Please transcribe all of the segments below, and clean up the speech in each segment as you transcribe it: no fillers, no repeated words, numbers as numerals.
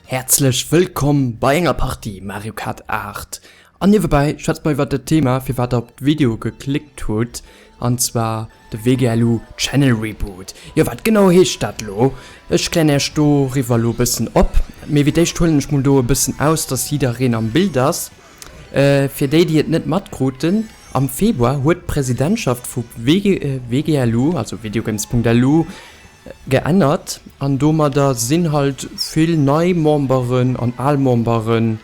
Häerzlech wëllkomm bei enger Partie Mario Kart 8 an niewebäi schwätze mer iwwert dat Thema fir wat der op d'Video geklickt hutt an zwar de WGLU Channel Reboot. Jo wat genau heescht dat lo? Ech klären äech doriwwer lo bëssen op, mee fir d'éischt huelen ech mol do e bëssen aus dass jiddereen am Bild ass. Fir déi déi et net matkruten, am Februar huet d'Presidentschaft vu WGLU, also Videogames.lu, geännert an domadder sinn halt vill nei Memberen an al Memberen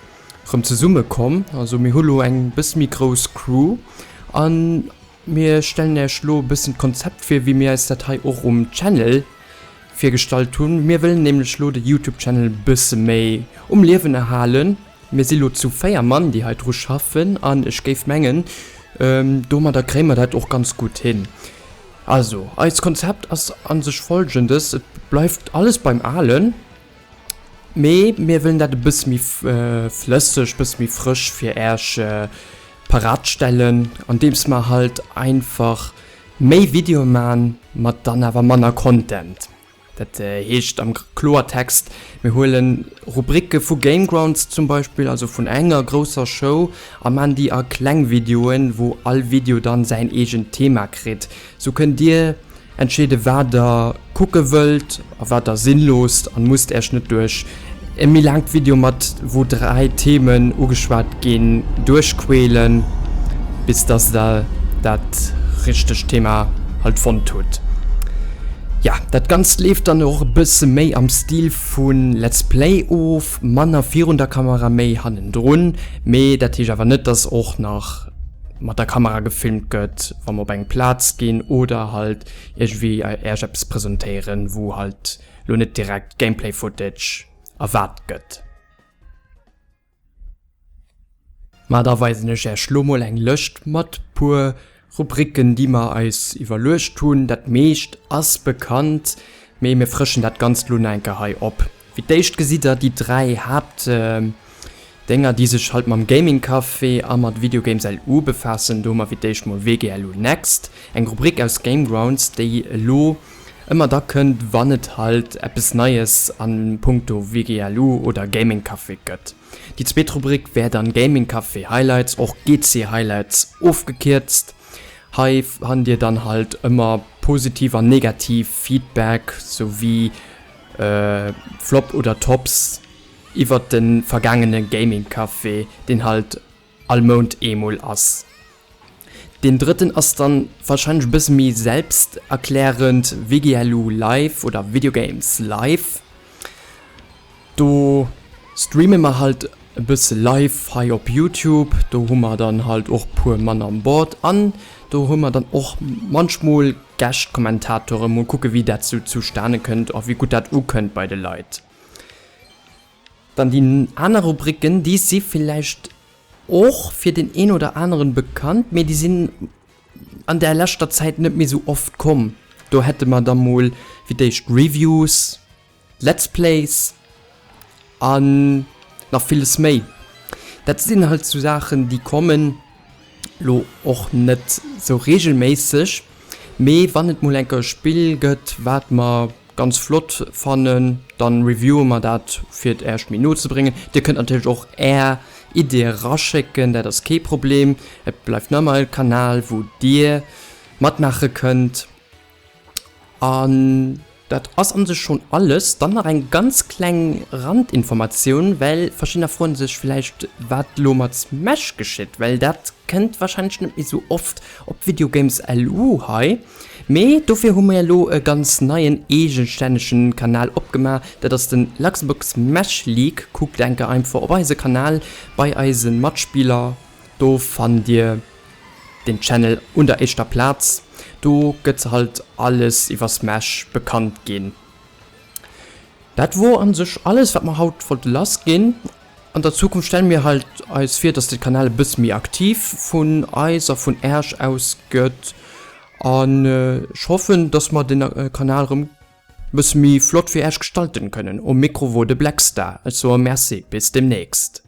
rëm zesumme komm. Also mir hu lo eng bësse méi grouss Crew an mir stellen Äech lo e bëssen d'Konzept vir wéi mir eis dat hei och um Channel virgestallt hunn. Mir wëllen nämlech lo de Youtube Channel bësse méi um Liewen erhalen. Mir si lo zu 4 Mann déi hei dru schaffen an ech géif mengen domadder kréie mer dat och ganz gutt hin. Also, eist Konzept ass a sech folgendes, Et bleift alles beim Alen, mee mir wëllen dat e bësse méi flësseg, e bësse méi frësch fir Äerch parat stellen, andeems mer halt einfach méi Videoe man, mat dann awer manner Content. Dat heescht am Kloertext, mir huele Rubricke vu Game Grounds zum Beispill, also vun enger grousser Show, a man déi a kleng Videoen, wou all Video dann säin eegent Thema kritt. Sou kënnt dir entscheede wat der kucke wëllt a wat der sinn loosst an musst äech net duerch e méi laangt Video mat wou 3 Themen ugeschwat ginn duerchquälen, bis dass der dat richtegt Thema halt fonnt hutt. Ja, dat ganzt leeft dann och e bësse méi am Stil vu Let's Play of, manner virun der Kamera, méi hannendrun, mee dat heescht awer net, dass och nach mat der Kamera gefilmt gëtt, wa mer op eng Plaz ginn oder halt iergendwéi Äech eppes presentéieren, wou halt lo net direkt Gameplay Footage erwaart gëtt. Ma da weisen ech Äech lo mol eng Lëscht mat puer Rubriken déi mer eis iwwerluecht hunn. Dat meescht ass bekannt, mee mir frëschen dat Ganzt lo nach enker hei op. Fir d'éischt gesitt der déi 3 Haapt Dénger déi sech halt mam Gaming Café a mat Video Games LU befaassen. Do hu mer fir d'éischt mol WGLU Next, eng Rubrik aus Game Grounds déi elo ëmmer da kënnt wann et halt eppes Neies a punkto WGLU oder Gaming Café gëtt. Déi zweet Rubrik wär dann Gaming Café Highlights, och GC Highlights ofgekierzt. Hei fannt dir dann halt ëmmer positiv an negativ Feedback souwéi Flop oder Tops iwwert de vergaangene Gaming Café, deen halt all Mount eemol ass. Deen drëtten ass dann wahrscheinlech e bësse méi selbsterklärend, WGLU Live oder Video Games Live. Do streame mer halt e bësse live hei op Youtube, do hu mer dann halt och puer Mann an Bord an do hu mer dann och manchmol Gäschtkommentatoren, mol kucke wéi dat sou zustane kënnt a wéi gutt dat ukënnt bei de Leit. Dann déi aner Rubriken, déi si villäicht och fir deen een oder aneren bekannt, mee déi sinn an der leschter Zäit net méi sou oft komm. Do hätte mer da mol fir d'éischt Reviews, Let's Plays an nach villes méi. Dat sinn halt sou Saachen, déi kommen lo och net sou regelméisseg, mee wann et mol enker e Spill gëtt, wat mer ganz flott fannen, dann reviewen mer dat fir et äerch méi no ze bréngen. Dir kënnt natierlech och är Iddie raschécken, dat ass kee Problem. Et bleift nach ëmmer e Kanal wou dir matmaache kënnt. An dat ass an sech schonn alles. Dann nach eng ganz kleng Randinformatioun, well verschiddener froen sech villäicht wat lo mat Smash geschitt, well dat kënnt wahrscheinlech net méi sou oft op Videogames LU hei. Mee dofir hu mir elo e ganz neien eegestännegen Kanal opgemaach, dat ass den Luxembourg Smash League. Kuckt enke einfach op eise Kanal bei eise Matspiller, do fannt dir den Channel un der éischter Plaz. Do gëtt halt alles iwwer Smash bekannt ginn. Dat wor an sech alles wat mer haut wollte lass ginn. An der Zukunft stelle mir halt eis vir, dass de Kanal e bësse méi aktiv vun eis a vun Äerch aus gëtt an ech hoffen, dass mer den Kanal erëm e bësse méi flott fir Äerch gestalten kënnen. Um Mikro wor de Blackstar. Ech soe Merci, bis demnächst.